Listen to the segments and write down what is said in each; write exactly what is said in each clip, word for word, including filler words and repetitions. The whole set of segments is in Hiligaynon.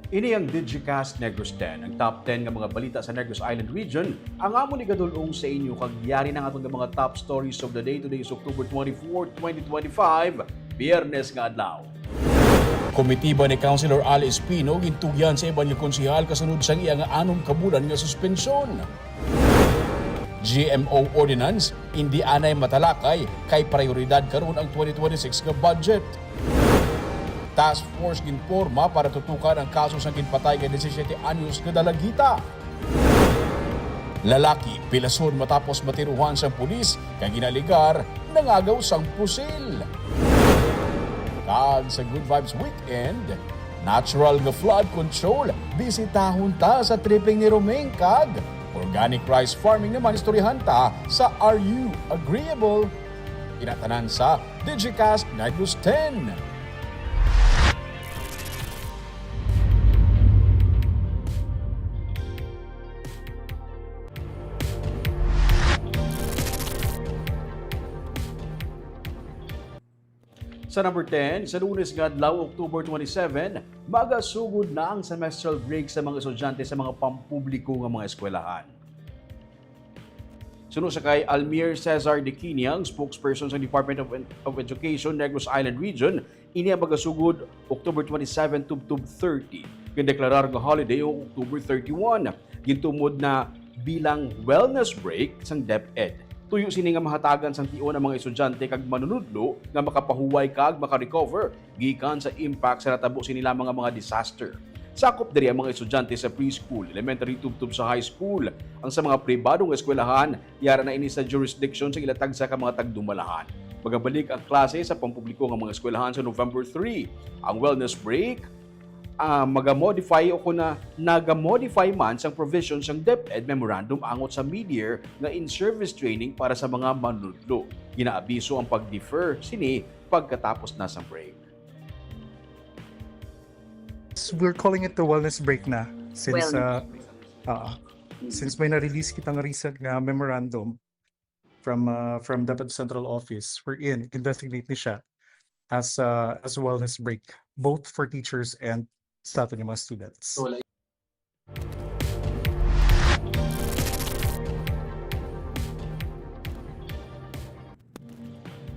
Ini ang Digicast Negros ten, ang top ten nga mga balita sa Negros Island Region, ang amon igadul-ong sa inyo, kag yari na ang aton nga mga top stories of the day. Today is October twenty-four, twenty twenty-five, Biyernes nga adlaw. Komitiba ni Councilor Al Espino gintugyan sa iban nga konsehal kasunod sang iya nga anom ka bulan nga suspensyon. G M O ordinance, indi anay matalakay kay prioridad karon ang twenty twenty-six nga budget. Task force ginporma para tutukan ang kaso sang ginpatay nga disisiete anyos nga dalagita. Lalaki pilason matapos matiruhan sang pulis kay ginalegar nangagaw sang pusil. Kag sa Good Vibes Weekend, natural nga flood control, bisitahon ta sa tripping ni Romeng, kag organic rice farming naman istoryahan ta sa Are You Agreeable? Kinatanan sa Digicast Negros ten. Sa number ten, sa Lunes nga adlaw, October twenty-seven, magasugod na ang semestral break sa mga estudyante sa mga pampubliko nga mga eskwelahan. Suno sa kay Almir Cesar de Quiña, ang spokesperson sa Department of, of Education, Negros Island Region, ini ang magasugod October twenty-seven tubtob thirty. Gindeklarar nga holiday ang October thirty-one, gintumod na bilang wellness break sang DepEd. Tuyo sini nga mahatagan sang tion ang mga estudyante kag manunudlo nga makapahuway kag makarecover gikan sa impact sa natabo sini lamang nga mga disaster. Sakop diri ang mga estudyante sa preschool, elementary tubtob sa high school. Ang sa mga pribado nga eskwelahan, yara na ini sa jurisdiction sa ila tagsa ka mga tagdumalahan. Magabalik ang klase sa pampubliko nga mga eskwelahan sa November three. Ang wellness break, ah, magamodify o kon na nagamodify man sang provision sang DepEd memorandum angot sa mid-year nga in-service training para sa mga manunudlo. Ginaabiso ang pag-defer sini pagkatapos na sang break. We're calling it the wellness break na since uh, uh, since may na-release kita nga recent nga memorandum from uh, from DepEd Central Office, wherein in-designate ni siya as uh, as wellness break, both for teachers and sa aton nga mga students.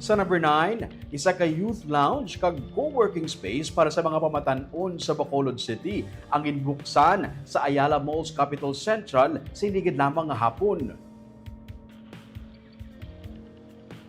Sa number nine, isa ka youth lounge kag co-working space para sa mga pamatan-on sa Bacolod City ang ginbuksan sa Ayala Malls Capitol Central sini gid lamang nga hapon.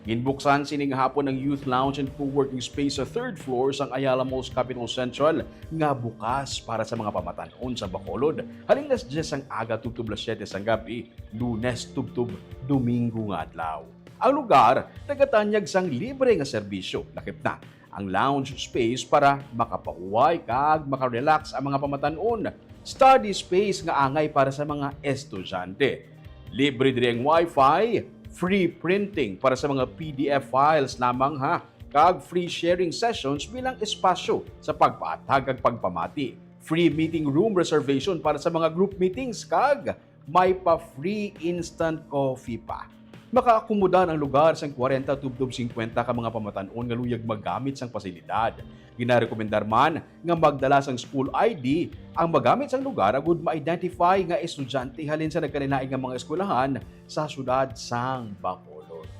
Ginbuksan sini nga hapon ang youth lounge and co-working space sa third floor sang Ayala Malls Capitol Central nga bukas para sa mga pamatan-on sa Bacolod halin las dyes sang aga tubtob las siyete sang gab-i, Lunes tubtob Domingo nga adlaw. Ang lugar nagatanyag sang libre nga serbisyo, lakip na ang lounge space para makapahuway kag makarelax ang mga pamatan-on, study space nga angay para sa mga estudyante. Libre diri ang wifi, free printing para sa mga P D F files lamang ha, kag free sharing sessions bilang espasyo sa pagpaatag kag pagpamati. Free meeting room reservation para sa mga group meetings kag may pa free instant coffee pa. Makaakomoda ang lugar sang kwarenta tubtob singkwenta ka mga pamatan-on nga luyag maggamit sang pasilidad. Ginarekomendar man nga magdala sang school I D ang magamit sang lugar agud ma-identify nga estudyante halin sa nagkalain-lain nga mga eskwelahan sa siyudad sang Bacolod.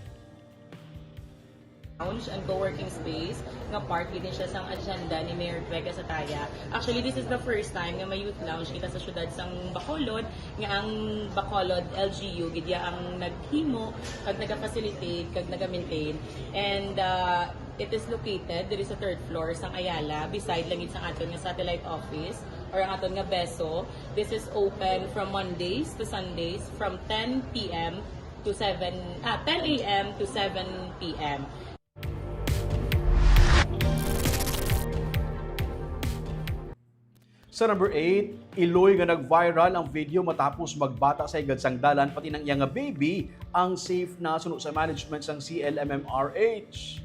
Lounge and co-working space nga part gid siya sang agenda ni Mayor Becca Sataya. Actually, this is the first time nga may youth lounge kita sa siyudad sang Bacolod, nga ang Bacolod L G U gid ya ang naghimo kag naga-facilitate kag naga-maintain. And uh, it is located diri sa third floor sang Ayala, beside lang gid sang aton nga satellite office or ang aton nga BESO. This is open from Mondays to Sundays from ten p.m. to seven, ah, ten a.m. to seven p.m. Sa number eight, iloy nga nag-viral ang video matapos magbata sa higad sang dalan pati nang iya nga baby ang safe na suno sa management sang C L M M R H.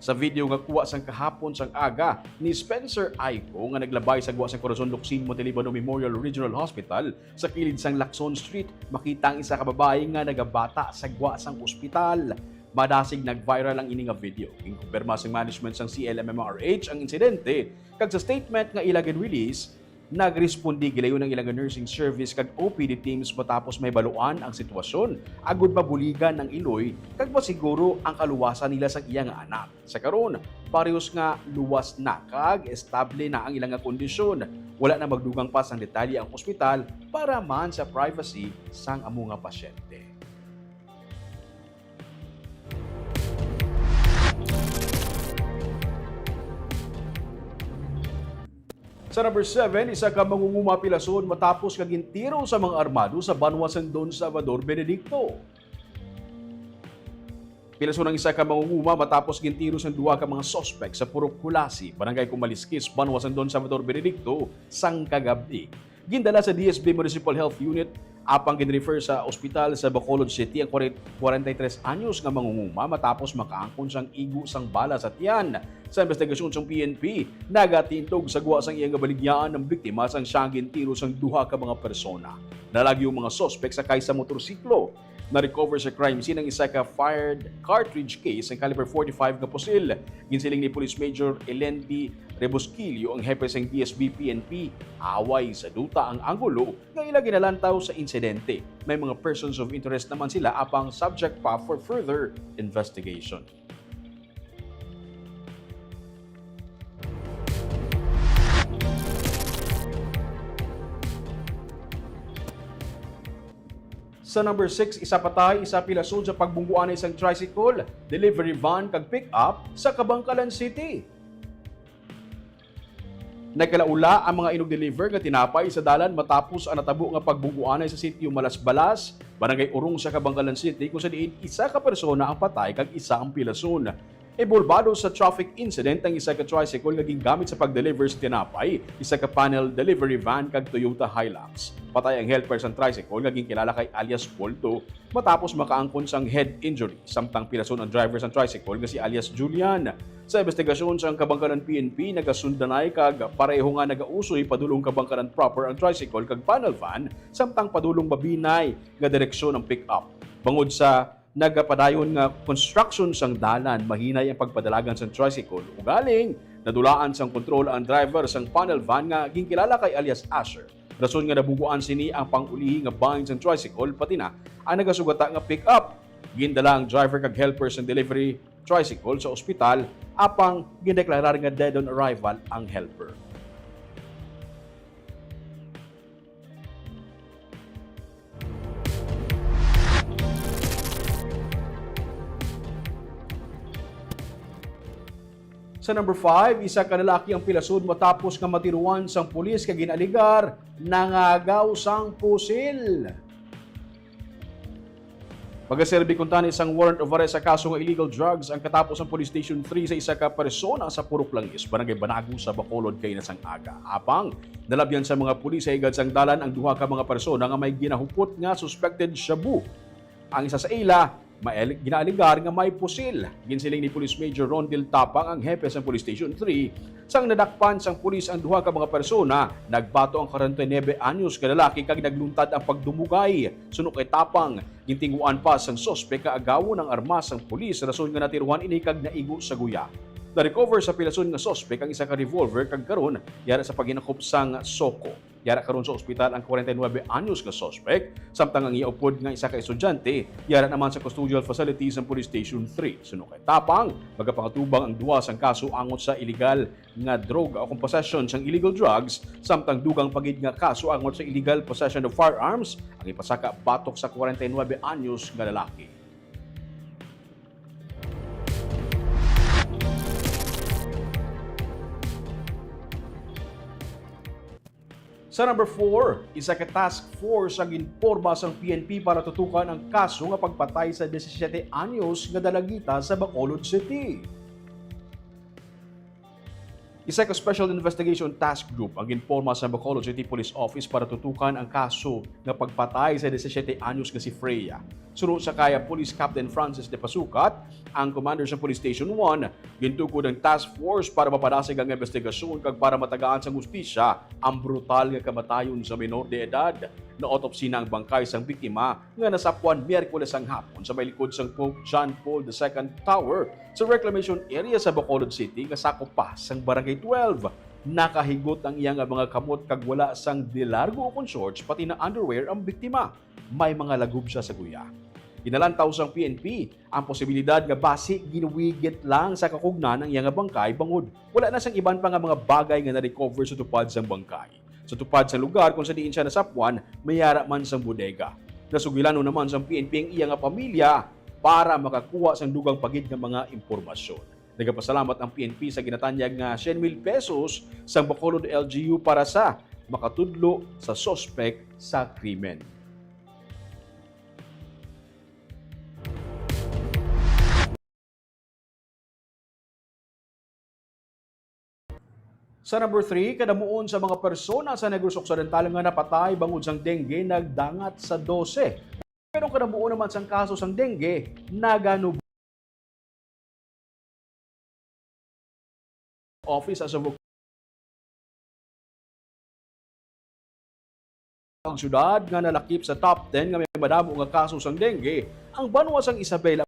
Sa video nga kuha sang kahapon sang aga ni Spencer Aiko nga naglabay sa gwa sang Corazon Locsin Montelibano Memorial Regional Hospital sa kilid sang Lacson Street, makita ang isa ka babayi nga nagabata sa gwa sang ospital. Madasig nag-viral ang ini nga video. Ginkumpirma sang management sang C L M M R H ang insidente, kag sa statement nga ila gin-release, nagrespondi gilayon ang ila nga nursing service kag O P D teams matapos mahibaluan ang sitwasyon, agud mabuligan ang iloy kag masiguro ang kaluwasan nila sang iya nga anak. Sa karon, parehas nga luwas na kag estable na ang ila nga kondisyon. Wala na magdugang pa sang detalye ang ospital para man sa privacy sang amo nga pasyente. Sa number seven, isa ka mangunguma pilason matapos nga gintiro sa mga armado sa banwa sang Don Salvador Benedicto. Pilason ang isa ka mangunguma matapos gintiro sang duha ka mga suspek sa Purok Culasi, Barangay Kumaliskis, banwa sang Don Salvador Benedicto, sang kagab-i. Gindala sa D S B Municipal Health Unit, apang gin-refer sa ospital sa Bacolod City ang kwarenta y tres anyos nga mangunguma matapos makaangkon sang igo sang bala sa tiyan. Sa investigasyon sang P N P, nagatindog sa gwa sang iya nga baligyaan ang biktima sang siya ang gintiro sang duha ka mga persona. Nalagyo ang mga suspek sakay sa motorsiklo. Na-recover sa crime scene ang isa ka fired cartridge case sang caliber forty-five nga pusil. Ginsiling ni Police Major Elendi Rebosquillo, ang hepe sang D S B P N P, away sa duta ang anggulo nga ila ginalantaw sa insidente. May mga persons of interest naman sila, apang subject pa for further investigation. Sa number six, isa patay, isa pilason sa pagbungguanay sang tricycle, delivery van kag pick-up sa Kabankalan City. Nagkalaula ang mga inug-deliver nga tinapay sa dalan matapos ang natabo nga pagbungguanay sa sitio Malasbalas, Barangay Urong sa Kabankalan City, kung sa diin isa ka persona ang patay kag isa ang pilason. Inbolbado sa traffic incident ang isa ka tricycle nga gingamit sa pag-deliver sa tinapay, isa ka panel delivery van kag Toyota Hilux. Patay ang helper sang tricycle nga ginkilala kay alias Poldo matapos makaangkon sang head injury, samtang pilason ang driver sang tricycle nga si alias Julian. Sa investigasyon sang Kabankalan P N P, nagasundanay kag pareho nga nagausoy padulong Kabankalan proper ang tricycle kag panel van, samtang padulong Mabinay nga direksyon ang pick-up. Bangod sa nagapadayon nga construction sang dalan, mahinay ang pagpadalagan sang tricycle. Ugaling, nadulaan sang kontrol ang driver sang panel van nga ginkilala kay alias Asher. Rason nga nabungguan sini ang pang-ulihi nga bahin sang tricycle, pati na ang nagasugata nga pick-up. Gindala ang driver kag helper sang delivery tricycle sa ospital, apang gindeklarar nga dead on arrival ang helper. Sa number five, isa ka lalaki ang pilason matapos nga matiruan sang pulis kag gin-alegar nangagaw sang pusil. Magaserbi kuntani sang warrant of arrest sa kaso nga illegal drugs ang katapos sang Police Station three sa isa ka persona sa Purok Langis, Barangay Banago sa Bacolod, kaina sang aga. Apang nalabyan sa mga pulis sa higad sang dalan ang duha ka mga persona nga may ginahupot nga suspected shabu. Ang isa sa ila, mael-, ginaalegar nga may pusil. Ginsiling ni Police Major Rondel Tapang, ang hepe sang Police Station three, sang nadakpan sang pulis ang duha ka mga persona, nagbato ang kwarenta y nuebe anyos nga lalaki kag nagluntad ang pagdumugay. Suno kay Tapang, gintinguan pa sang suspek nga agawon ang armas sang pulis, rason nga natiruhan ini kag naigo sa guya. Na-recover sa pilason nga suspek ang isa ka revolver kag karon yara sa paghinakop sang SOCO. Yara karon sa ospital ang kwarenta y nuebe anyos nga suspek, samtang ang iya upod nga isa ka estudyante yara naman sa custodial facility sang Police Station three. Suno kay Tapang, magapangatubang ang duha sang kaso angot sa iligal nga droga o kung possession sang illegal drugs, samtang dugang pa gid nga kaso angot sa illegal possession of firearms ang ipasaka batok sa kwarenta y nuebe anyos nga lalaki. Sa number four, isa ka task force ang ginporma sang P N P para tutukan ang kaso nga pagpatay sa disisiete anyos nga dalagita sa Bacolod City. Isa ka Special Investigation Task Group ang ginporma sa Bacolod City Police Office para tutukan ang kaso nga pagpatay sa disisiete anyos nga si Freya. Suno sa kay Police Captain Francis de Pasukat, Ang commander sa Police Station one gintukod ang task force para mapadasig ang investigasyon kag para matagaan sang hustisya ang brutal nga kamatayon sa minor de edad. Naotopsi na ang bangkay sang biktima nga nasapwan Miyerkules ang hapon sa may likod sang Pope John Paul the Second Tower sa Reclamation Area sa Bacolod City nga sakop pa sang Barangay twelve. Nakahigot ang iya nga mga kamot kag wala sang de largo ukon shorts pati na underwear ang biktima. May mga lagob siya sa guya. Ginalantaw sang P N P ang posibilidad nga basi ginwigit lang sa kakugnan ang iya nga bangkay bangod wala na sang iban pa nga mga bagay nga na-recover sa tupad sang bangkay. Sa tupad sang lugar kung sa diin siya nasapwan, may yara man sang bodega. Nasugilanon naman sang P N P ang iya nga pamilya para makakuha sang dugang pa gid nga mga impormasyon. Nagapasalamat ang P N P sa ginatanyag nga syen mil pesos sang Bacolod L G U para sa makatudlo sa suspek sa krimen. Sa number three, kadamuon sa mga persona sa Negros Occidental nga napatay bangod sang dengue nagdangat sa dose. Pero ang kadamuon naman sang kaso sang dengue naganubo. Office as of ang syudad nga nalakip sa top ten nga may madamo nga kaso sang dengue, ang banwa sang Isabela.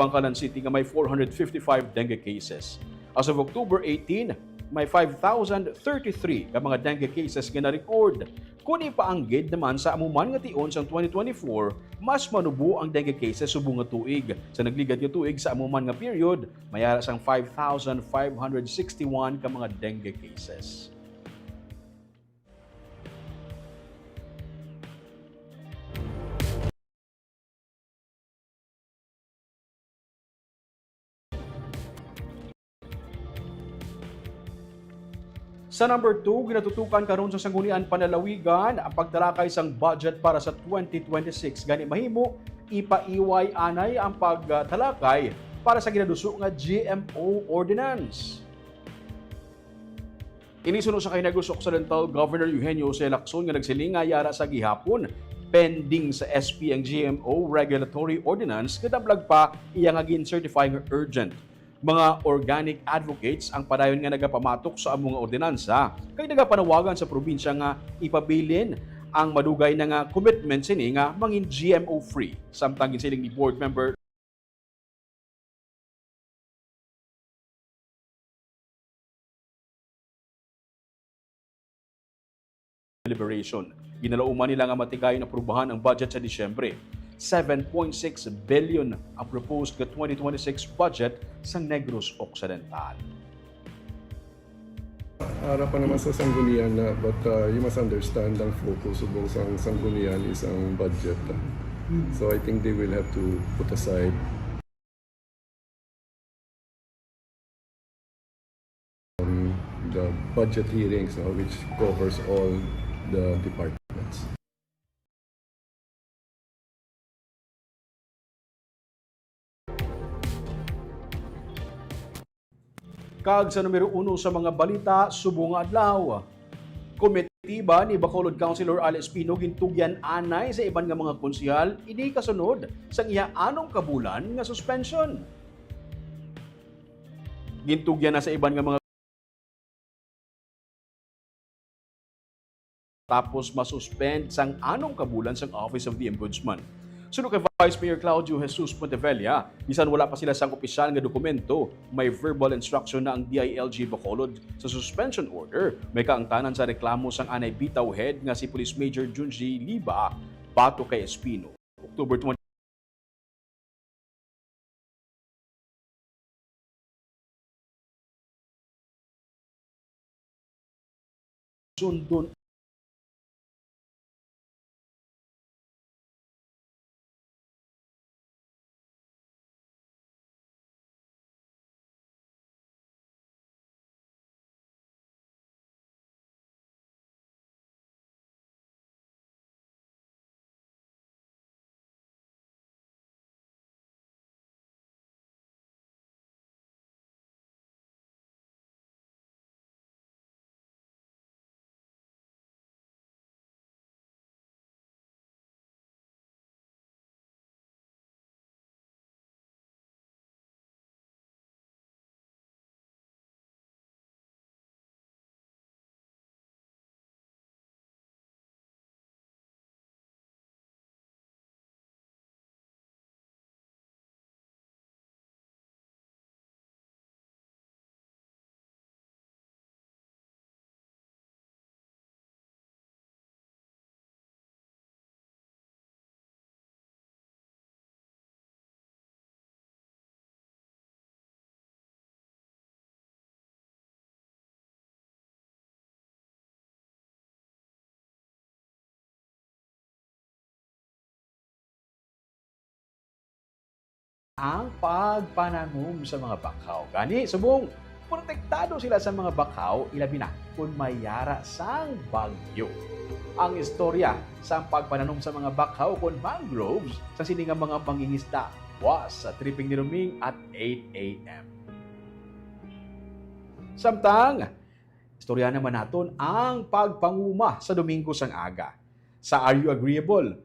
Bangkalan City nga may four hundred fifty-five dengue cases. As of October eighteen, may five thousand thirty-three ka mga dengue cases nga na-record. Kon ipaanggid naman sa amo man nga tion sang twenty twenty-four, mas manubo ang dengue cases subong nga tuig. Sa nagligad nga tuig, sa amo man nga period, may ara sang five thousand five hundred sixty-one ka mga dengue cases. Sa number two, ginatutukan karon sa Sangguniang Panlalawigan ang pagtalakay sang budget para sa twenty twenty-six. Gani mahimo, ipaiway anay ang pagtalakay para sa ginaduso nga G M O ordinance. Ini suno sa kay Negros Occidental Governor Eugenio Jose Lacson nga nagsiling nga yara sa gihapon, pending sa S P ang G M O regulatory ordinance, kadablag pa iya nga gin-certify nga urgent. Mga organic advocates ang padayon nga nagapamatok sa amo nga ordinansa, kay nagapanawagan sa probinsya nga ipabilin ang madugay na nga commitment sini nga mangin G M O free. Samtang ginsiling ni Board Member Deliberation. Ginalauman nila nga matigayon aprubahan ang budget sa Disyembre. Seven point six billion ang proposed nga twenty twenty-six budget sa Negros Occidental. Ara pa naman sa sanggunian na, but, uh, you must understand ang focus subong sang sanggunian is ang budget. So I think they will have to put aside, um, the budget hearings, no, which covers all the departments. Kag sa numero uno sa mga balita subong nga adlaw, komitiba ni Bacolod Councilor Al Espino gintugyan anay sa iban nga mga konsehal ini kasunod sang iya anom ka bulan nga suspension. Gintugyan na sa iban nga mga tapos masuspend sang anom ka bulan sang Office of the Ombudsman. Suno kay Vice Mayor Claudio Jesus Pontevella, bisan wala pa sila sang opisyal nga dokumento, may verbal instruction na ang D I L G Bacolod sa suspension order. May kaangtanan sa reklamo sang anay bitaw head nga si Police Major Junji Liba batok kay Espino. October twenty. Sundon. ang pagpananom sa mga bakhaw. Gani, subong protektado sila sa mga bakhaw, ilabi na kon may yara sang bagyo. Ang istorya sa pagpananom sa mga bakhaw kon mangroves sa sini nga mga mangingisda was sa tripping ni Roming at eight a.m. Samtang, istorya naman naton ang pagpanguma sa Domingo sang aga. Sa Are You Agreeable?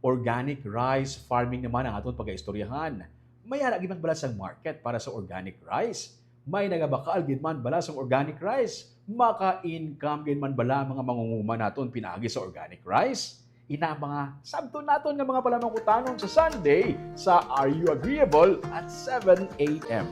Organic rice farming naman ang aton pag-istoryahan. May ara gid man bala sang market para sa organic rice? May nagabakal gid man bala sang organic rice? Maka-income gid man bala ang mga mangunguma naton pinaagi sa organic rice? Ina mga sabton naton nga mga palamangkutanon sa Sunday sa Are You Agreeable at seven a.m.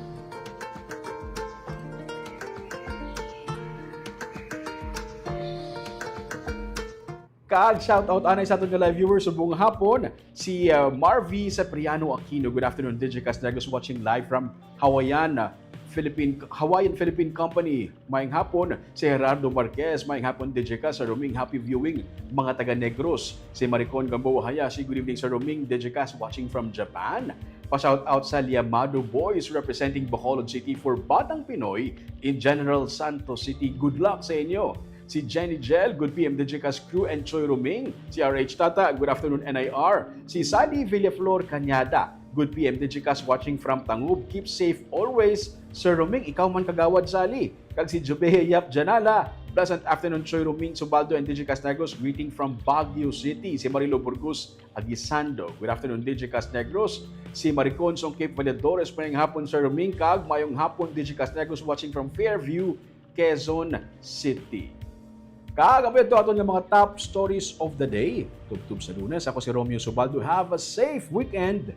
Kag shout out anay sa aton nga live viewers subong hapon, si uh, Marvy Cipriano Aquino. Good afternoon, Digicast Negros, watching live from Hawaiian, uh, Philippine Hawaiian Philippine Company. Mayang hapon, si Gerardo Marquez. Mayang hapon, Digicast, sa Roming, happy viewing, mga taga Negros. Si Maricon Gamboa Hayashi, good evening sa Roming, Digicast, watching from Japan. Pa-shout out sa Liamado Boys representing Bacolod City for Batang Pinoy in General Santos City. Good luck sa inyo. Si Jenny Jel, good P M Digicast crew and Choi Roming. Si R H Tata, good afternoon, N I R. Si Sally Villaflor Cañada, good P M Digicast watching from Tangub. Keep safe always. Sir Roming, ikaw man kagawad, Sally. Kag si Jubea Yap Janala, pleasant afternoon, Choi Roming, Subaldo, and Digicast Negros. Greeting from Baguio City. Si Marilo Burgos Aguisando, good afternoon, Digicast Negros. Si Maricon Songkip Valladores, mayong hapon, Sir Roming, kag mayong hapon, Digicast Negros, watching from Fairview, Quezon City. Kag apoy ito aton nga mga top stories of the day. Tubtob sa Lunes, ako si Romeo Subaldo. Have a safe weekend.